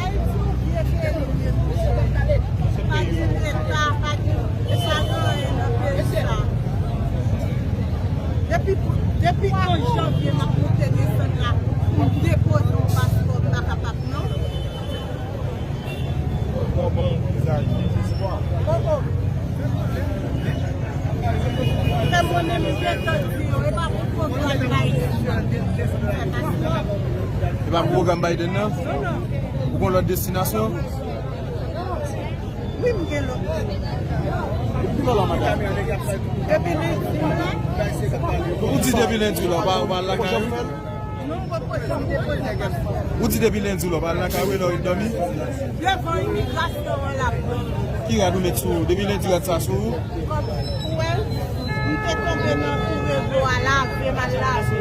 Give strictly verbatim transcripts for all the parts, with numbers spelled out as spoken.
Ayiti yon vye peyi. Pa gen Leta, pa gen, e pa gen anyen nan peyi sa. Depi, depi onz janvye, m ap monte desann la pou m depoze yon paspò, m pa kapab non. Kòman vizaj dezespwa. Fè mwen menm m gentan di yo, e pa pou pwogram Biden nan. E pa pou pwogram Biden nan? Ou gon lòt destinasyon? Wi, m gen lòt. Depi lendi. Ou di depi lendi la, ou pa, ou pa lakay ou? Ou di depi lendi la, w pa al lakay ou, e lè w ret dòmi? Devan imigrasyon an l ap dòmi. Ki rad ou met sou ou? Depi lendi rad sa sou ou? Kòm ou wè, m te tonbe nan tou rezo a, lave m al lave.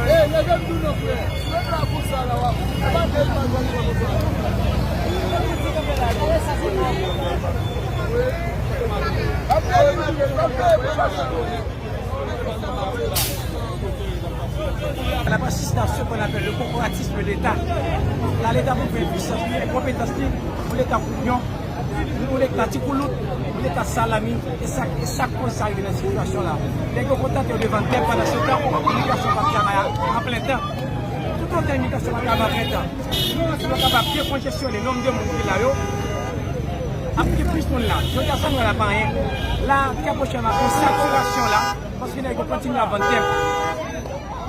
Hey, leve m tou non, frè. Leve la pou sa la, w ap. L ap asiste a ce qu'on appelle le corporatisme de l'État. La, Leta pou fè pwisans li, konpetans li, pou Leta koubyon, pou Leta ti koulout, pou Leta salami, e sa, e sa k koz sa rive nan sitiyasyon la. Nèg yo kontan yo devan tèt pandan se tan, imigrasyon p ap travay a, a plen tan. Toutotan imigrasyon p ap travay a plen tan, yo kapab dekonjesyone nonb de moun ki la yo, ap gen plis moun la. Jodi a sa nou wè la pa anyen. La, trè pwochènman, yon satirasyon la, paske nèg yo kontinye ap vann tè.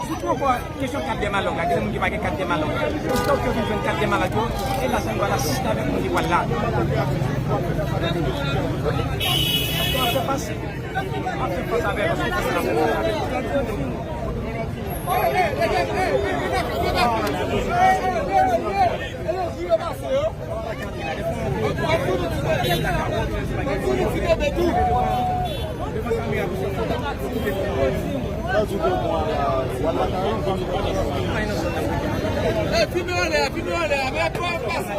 Sitou ankò, kesyon kat dèmalòg la, gen moun ki pa gen kat dèmalòg. Ositò ke yo vin jwenn kat dèmalòg yo, e la sa nou pral asiste avèk moun ki pral la. Paske w ap fè fas, w ap fè fas avèk. Hey, filme anlè, filme anlè, men pa pase.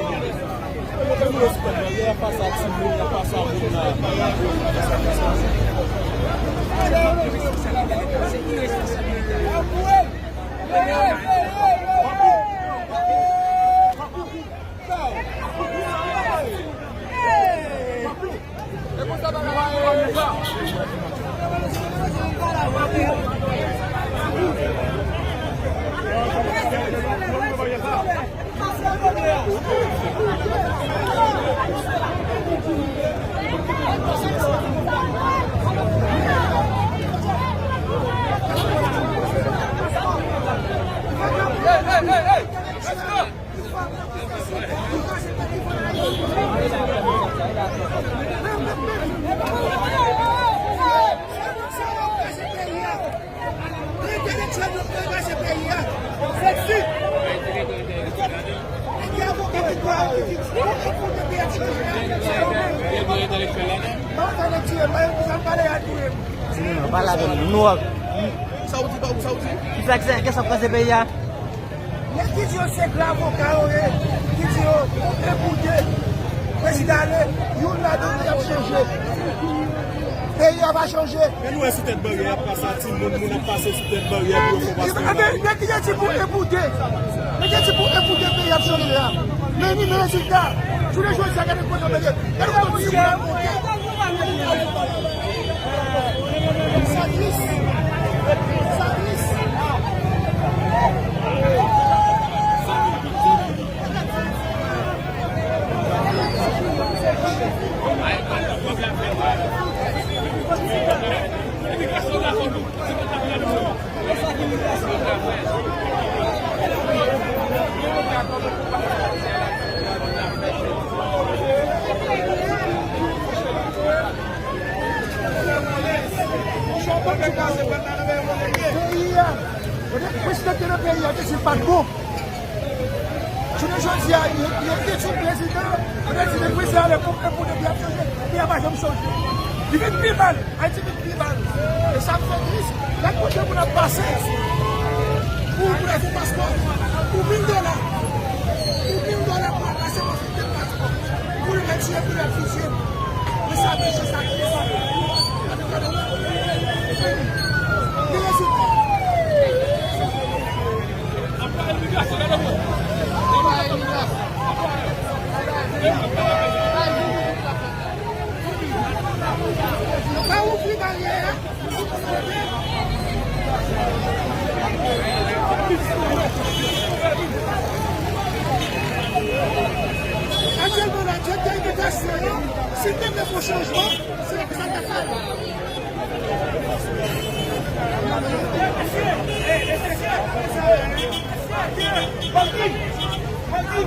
Pale avè m, nou ap. Sa w di, sa w di? Ki sa, ki sa, ki sa k pase peyi a? Nèg ki di yo se gwo avoka yo ye, ki di yo, oke pou de, prezidan ale, youn ladan yo y ap chanje. Peyi a va chanje. Men nou wè sou tèt baryè y ap pase a timoun, moun ap pase sou tèt baryè pou yo fè paspò. Nèg ki te di pou en pou de. Nèg ki te di pou en pou de peyi ap chanje a. Men ni men rezilta. Jounen jodi a gade kote nou ye. Gade kote nou ye. Sa tris. Sa tris. Peyi a, kote prezidan ki te nan peyi a te di l pa t bon. Jounen jodi a, yo, yo detwi prezidan, yo te di le prezidan ale pou, pou peyi a chanje, peyi a pa janm chanje. Li vin pi mal, Ayiti vin pi mal. E sa m fè tris, gad kote moun ap pase pou, pou leve paspò, pou mil dola. Pou mil dola pou al pase paspò. Pou l retire, pou l refize. Men sa, men sa, sa ki fè. Li rezilta. Yo pa ouvri baryè a. Aktyèlman la, direktè imigrasyon an, si l te vle fè chanjman, se sa l t ap fè.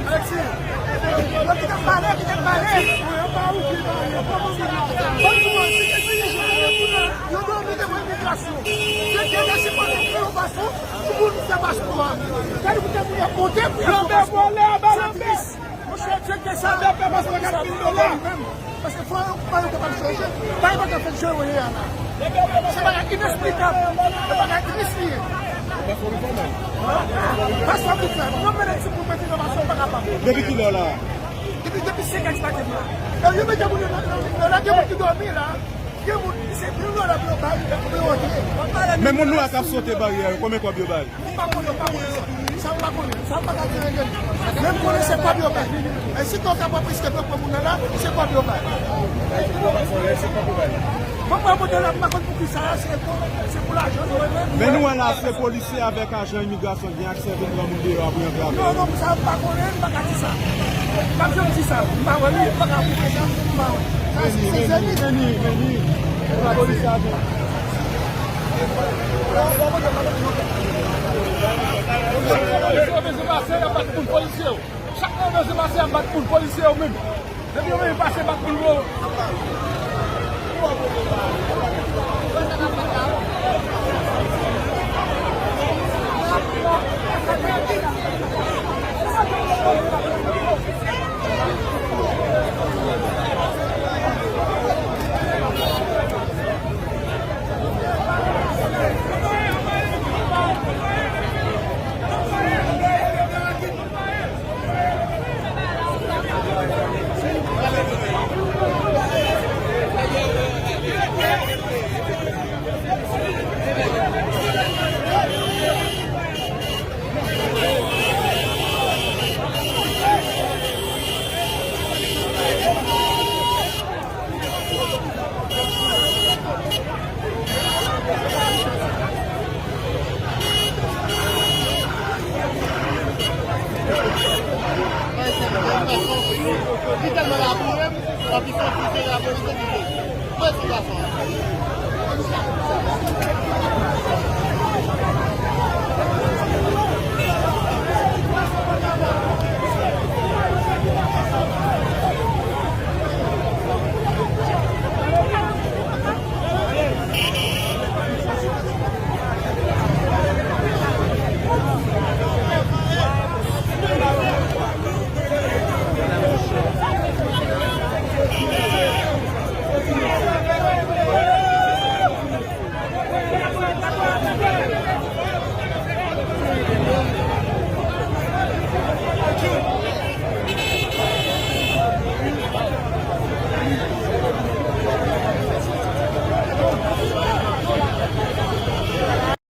Alexis, yo kite m pale, kite m pale. Yo pa ouvri baryè, yo pa ouvri baryè. Bon, bon, bon, si te dirijan yo, yo dòmi devan imigrasyon. Yo te lese pale pou yo pase, pou moun fè paspò a. Gade pou te moun yo pote pou yo fè paspò. Lanbè vòlè, anba lanbè. Monchè, direktè sa, direktè sa, kat mil dola. Paske fò yo, fò yo kapab chanje. Bagay pa ka fèt jan yo ye a la. Se bagay inesplikab. Se bagay tris li ye. Paspò pou fè. Non, men si pou mete nan paspò, pa kapab. Depi kilè w la? Depi, depi senk è di maten m la. E yo mete moun nan, nan, nan, nan, gen moun ki dòmi la. Gen moun, se mil dola pou yo bay, pou yo antre. Men moun nwa k ap sote baryè yo, konbyen kòb yo bay? M pa konnen, m pa konnen sa. Sa m pa konnen. Sa m pa ka di anyen. Men m konnen se kòb yo bay. E si kòb ta pran preske pran moun nan la, se kòb yo bay. Mwen pa konnen la, m pa konn poukisa, se pou, se pou lajan nou menm. Men nou wè la, se polisye avèk ajan imigrasyon gen aksè vin pran moun deyò a pou yo antre avè yo. Non, non, sa m pa konnen, m pa ka di sa. M pa janm di sa. M pa wè li, m pa ka pwouve sa, m pa wè. Sa se, se Zenith. Vini, vini, vini. Polis a vin. Polisye yo bezwen pase, y ap bat moun polisye yo. Chak moun bezwen pase, y ap bat moun polisye yo menm. Depi yo menm pase bat moun yo. Li tèlman laboure m, anpi se yon ti gason. Mwen ti gason.